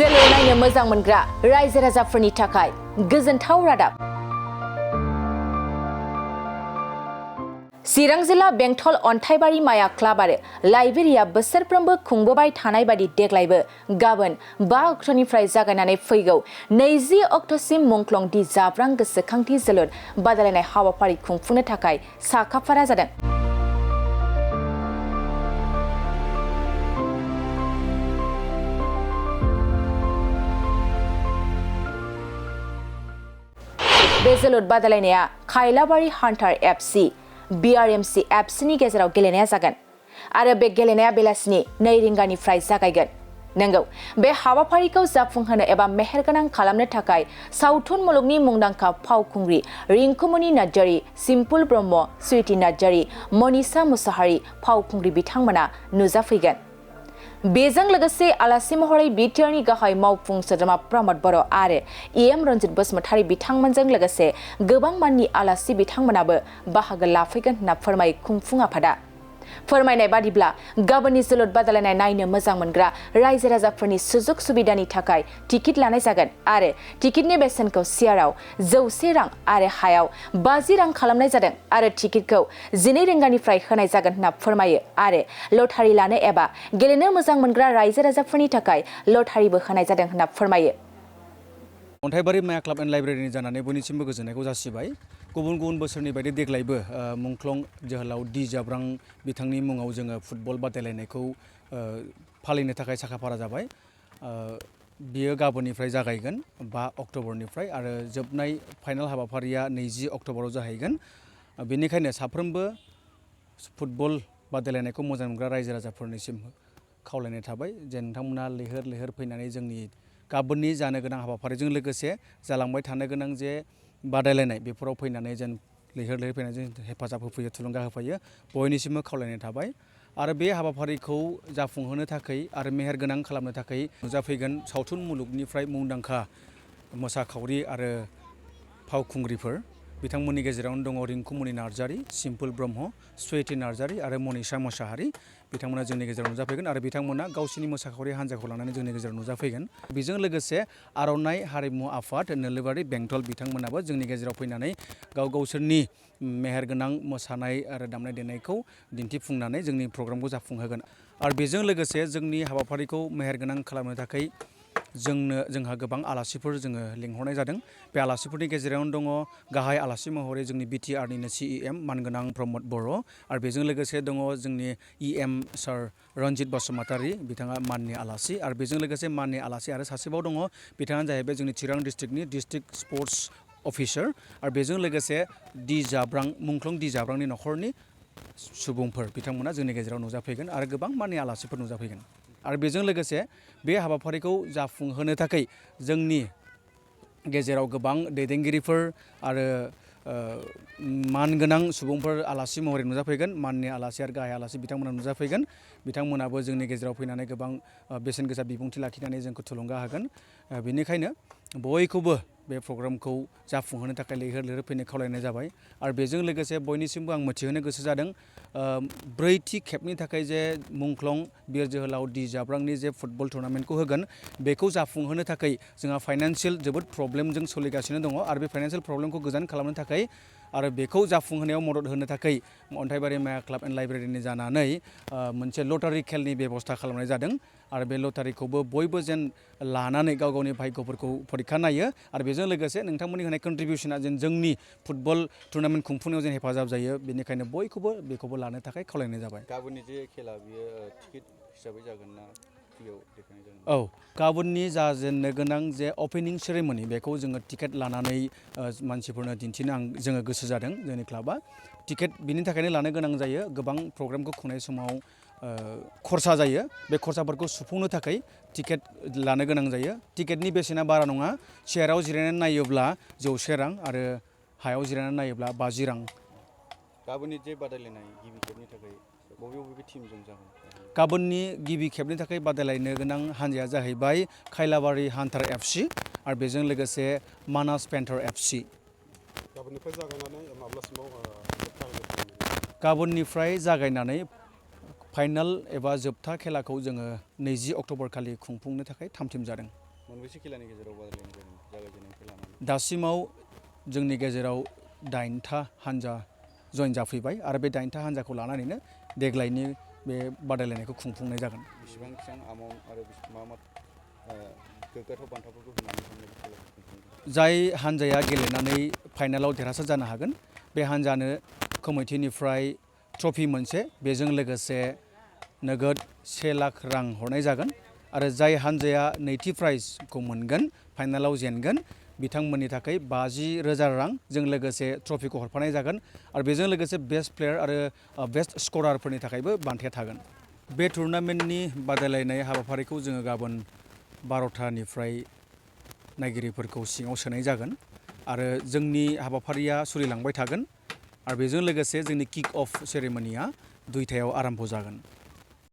जोलुर नायनो मोजां मोनग्रा रायजो राजाफोरनि थाखाय गोजोनथाव रादाब। चिरां जिल्ला बेंटल अन्थाइबारि माया क्लाब आरो लाइब्रेरिया बोसोरफ्रोमबो खुंबोबाय थानाय बायदि देग्लायबो गाबोन 5 अक्ट'निफ्राय जागायनानै फैगौ 20 अक्ट'सिम मुंख्लं दि जाब्रां गोसोखांथि जोलुर बादायलायनाय हाबाफारि खुंफुंनो थाखाय साखाफारा जादों। बे जोलुर बादायलायनाया खायलाबारि हान्टार एफसि BRMC एफसिनि गेजेराव गेलेनाया जागोन आरो बे गेलेनाया बेलासिनि 2 रिंगानिफ्राय जागायगोन। नंगौ, बे हाबाफारिखौ जाफुंहोनो एबा मेहेरगोनां खालामनो थाखाय सावथुन मुलुगनि मुंदांखा फावखुंग्रि रिंकुमनि नार्जारी, सिम्पुल ब्रह्म, स्वीटी नार्जारी, मनीषा मुसाहारि फावखुंग्रि बिथांमोना नुजाफैगोन। बेजों लोगोसे आलासि महरै बिटिआरनि गाहाय मावफुं सोद्रोमा प्रमद बर' आरो EM रन्जित बसुमतारी बिथांमोनजों लोगोसे गोबां माननि आलासि बिथांमोनाबो बाहागो लाफैगोन होनना फोरमायो खुंफुं आफादा। फोरमायनाय बादिब्ला गाबोननि जोलुर बादायलायनाय नायनो मोजां मोनग्रा रायजो राजाफोरनि सुजुग सुबिदानि थाखाय टिकेट लानाय जागोन आरो टिकेटनि बेसेनखौ सियाराव 100 रां आरो हायाव 50 रां खालामनाय जादों आरो टिकेटखौ 12 रिंगानिफ्राय होनाय जागोन होनना फोरमायो आरो लटारि लानो एबा गेलेनो मोजां मोनग्रा रायजो राजाफोरनि थाखाय लटारिबो होनाय जादों होनना फोरमायो। अन्थाइबारि माया क्लाब एन्ड लाइब्रेरिनि जानानै बयनिसिमबो गोजोननायखौ जासिबाय। गुबुन गुबुन बोसोरनि बायदि देग्लायबो मुंख्लं जोहोलाव दि जाब्रां बिथांनि मुङाव जोङो फुटबल बादायलायनायखौ फालिनो थाखाय साखाफारा जाबाय। बियो गाबोननिफ्राय जागायगोन 5 अक्ट'बरनिफ्राय आरो जोबनाय फाइनाल हाबाफारिया 20 अक्ट'बराव जाहैगोन। बेनिखायनो साफ्रोमबो फुटबल बादायलायनायखौ मोजां मोनग्रा रायजो राजाफोरनिसिम खावलायनाय थाबाय जे नोंथांमोना लैहोर लैहोर फैनानै जोंनि गाबोननि जानो गोनां हाबाफारिजों लोगोसे जालांबाय थानो गोनां जे बादायलायनाय बेफोराव फैनानै जेन लैहोर लैहोर फैनानै जों हेफाजाब होफैयो, थुलुंगा होफैयो, बयनिसिमबो खावलायनाय थाबाय। आरो बे हाबाफारिखौ जाफुंहोनो थाखाय आरो मेहेरगोनां खालामनो थाखाय नुजाफैगोन सावथुन मुलुगनिफ्राय मुंदांखा मोसाखावरि आरो फावखुंग्रिफोर। बिथांमोननि गेजेरावनो दङ रिंकुमनि नार्जारी, सिम्पुल ब्रह्म, स्वीटी नार्जारी आरो मनीषा मुसाहारि। बिथांमोना जोंनि गेजेराव नुजाफैगोन आरो बिथांमोना गावसिनि मोसाखावरि हान्जाखौ लानानै जोंनि गेजेराव नुजाफैगोन। बेजों लोगोसे आर'नाइ हारिमु आफाद नोलोबारि बेंटल बिथांमोनाबो जोंनि गेजेराव फैनानै गावसोरनि मेहेरगोनां मोसानाय आरो दामनाय देनायखौ दिन्थिफुंनानै जोंनि प्रग्रामखौ जाफुंहोगोन। आरो बेजों लोगोसे जोंनि हाबाफारिखौ मेहेरगोनां खालामनो थाखाय जोंहा गोबां आलासिफोर जोङो लिंहरनाय जादों। बे आलासिफोरनि गेजेरावनो दङ गाहाय आलासि महरै जोंनि बिटिआरनिनो CEM मानगोनां प्रमद बर' आरो बेजों लोगोसे दङ जोंनि EM सार रन्जित बसुमतारी, बिथाङा माननि आलासि आरो बेजों लोगोसे माननि आलासि आरो सासेबाव दङ, बिथाङानो जाहैबाय जोंनि चिरां डिस्ट्रिक्टनि डिस्ट्रिक्ट स्पर्ट्स अफिसार आरो बेजों लोगोसे मुंख्लं दि जाब्रांनि न'खरनि सुबुंफोर बिथांमोना जोंनि गेजेराव नुजाफैगोन आरो गोबां माननि आलासिफोर नुजाफैगोन। आरो बेजों लोगोसे बे हाबाफारिखौ जाफुंहोनो थाखाय जोंनि गेजेराव गोबां दैदेनगिरिफोर आरो मानगोनां सुबुंफोर आलासि महरै नुजाफैगोन। माननि आलासि आरो गाहाय आलासि बिथांमोना नुजाफैगोन। बिथांमोनाबो जोंनि गेजेराव फैनानै गोबां बेसेन गोसा बिबुंथि लाखिनानै जोंखौ थुलुंगा होगोन। बेनिखायनो बयखौबो बे प्रग्रामखौ जाफुंहोनो थाखाय लैहोर लैहोर फैनो खावलायनाय जाबाय। आरो बेजों लोगोसे बयनिसिमबो आं मिथिहोनो गोसो जादों 4थि खेबनि थाखाय जे मुंख्लं बिर जोहोलाव दि जाब्रांनि जे फुटबल टुर्नामेन्टखौ होगोन, बेखौ जाफुंहोनो थाखाय जोंहा फाइनान्सियेल जोबोद प्रब्लेमजों सोलिगासिनो दङ आरो बे फाइनान्सियेल प्रब्लेमखौ गोजान खालामनो थाखाय आरो बेखौ जाफुंहोनायाव मदद होनो थाखाय अन्थाइबारि माया क्लाब एन्ड लाइब्रेरिनि जानानै मोनसे लटारि खेलनि बेबस्था खालामनाय जादों आरो बे लटारिखौबो बयबो जेन लानानै गाव गावनि भाग्यफोरखौ परिखा नायो आरो बेजों लोगोसे नोंथांमोननि होनाय कन्ट्रिबिउसना जेन जोंनि फुटबल टुर्नामेन्ट खुंफुंनायाव जेन हेफाजाब जायो, बेनिखायनो बेखौबो लानो थाखाय खावलायनाय जाबाय। गाबोननि जे खेला बियो टिकेट हिसाबै जागोन ना फ्रियाव देखायनाय जागोन? औ, गाबोननि जाजेननो गोनां जे अपेनिं सेरेमनि बेखौ जोङो टिकेट लानानै मानसिफोरनो दिन्थिनो जोङो गोसो जादों। जोंनि क्लाबा टिकेट बिनि थाखायनो लानो गोनां जायो। गोबां प्रग्रामखौ खुंनाय समाव खरसा जायो। बे खरसाफोरखौ सुफुंनो थाखाय टिकेट लानो गोनां जायो। टिकेटनि बेसेना बारा नङा। चेयाराव जिरायनानै नायोब्ला 100 रां आरो हायाव जिरायनानै नायोब्ला 50 रां। गाबोननि जे बादायलायनाय गिबि खेबनि थाखाय बबे टिमजों जागोन? गाबोननि गिबि खेबनि थाखाय बादायलायनो गोनां हान्जाया जाहैबाय खायलाबारि हान्टार एफसि आरो बेजों लोगोसे मानास पेन्टार एफसि। गाबोननिफ्राय जागायनानै माब्लासिमाव गाबोननिफ्राय जागायनानै फाइनाल एबा जोबथा खेलाखौ जोङो 20 अक्ट'बर खालि खुंफुंनो थाखाय थाम थिम जादों। मोनबेसे खेलानि गेजेराव बादायलायनाय जादों जागायजेननायनिफ्राय लानानै? दासिमाव जोंनि गेजेराव 8था हान्जा जइन जाफैबाय आरो बे 8था हान्जाखौ लानानैनो देग्लायनि बे बादायलायनायखौ खुंफुंनाय जागोन। बेसेबां एमाउन्ट आरो मा गोग्गाथाव बान्थाफोरखौ होनानै खुंफुंगोन? जाय हान्जाया गेलेनानै फाइनालाव देरहासार जानो हागोन बे हान्जानो कमिटिनिफ्राय ट्रफि मोनसे बेजों लोगोसे नोगोद 1 लाख रां हरनाय जागोन आरो जाय हान्जाया नैथि प्राइजखौ मोनगोन फाइनालाव जेनगोन बिथांमोननि थाखाय 50,000 रां जों लोगोसे ट्रफिखौ हरफानाय जागोन आरो बेजों लोगोसे बेस्ट प्लेयार आरो बेस्ट स्करारफोरनि थाखायबो बान्थाया थागोन। बे टुर्नामेन्टनि बादायलायनाय हाबाफारिखौ जोङो गाबोन 12थानिफ्राय नायगिरिफोरखौ सिङाव सोनाय जागोन आरो जोंनि हाबाफारिया सोलिलांबाय थागोन आरो बेजों लोगोसे जोंनि किक अफ सेरेमनिया 2थायाव आराम्भ जागोन।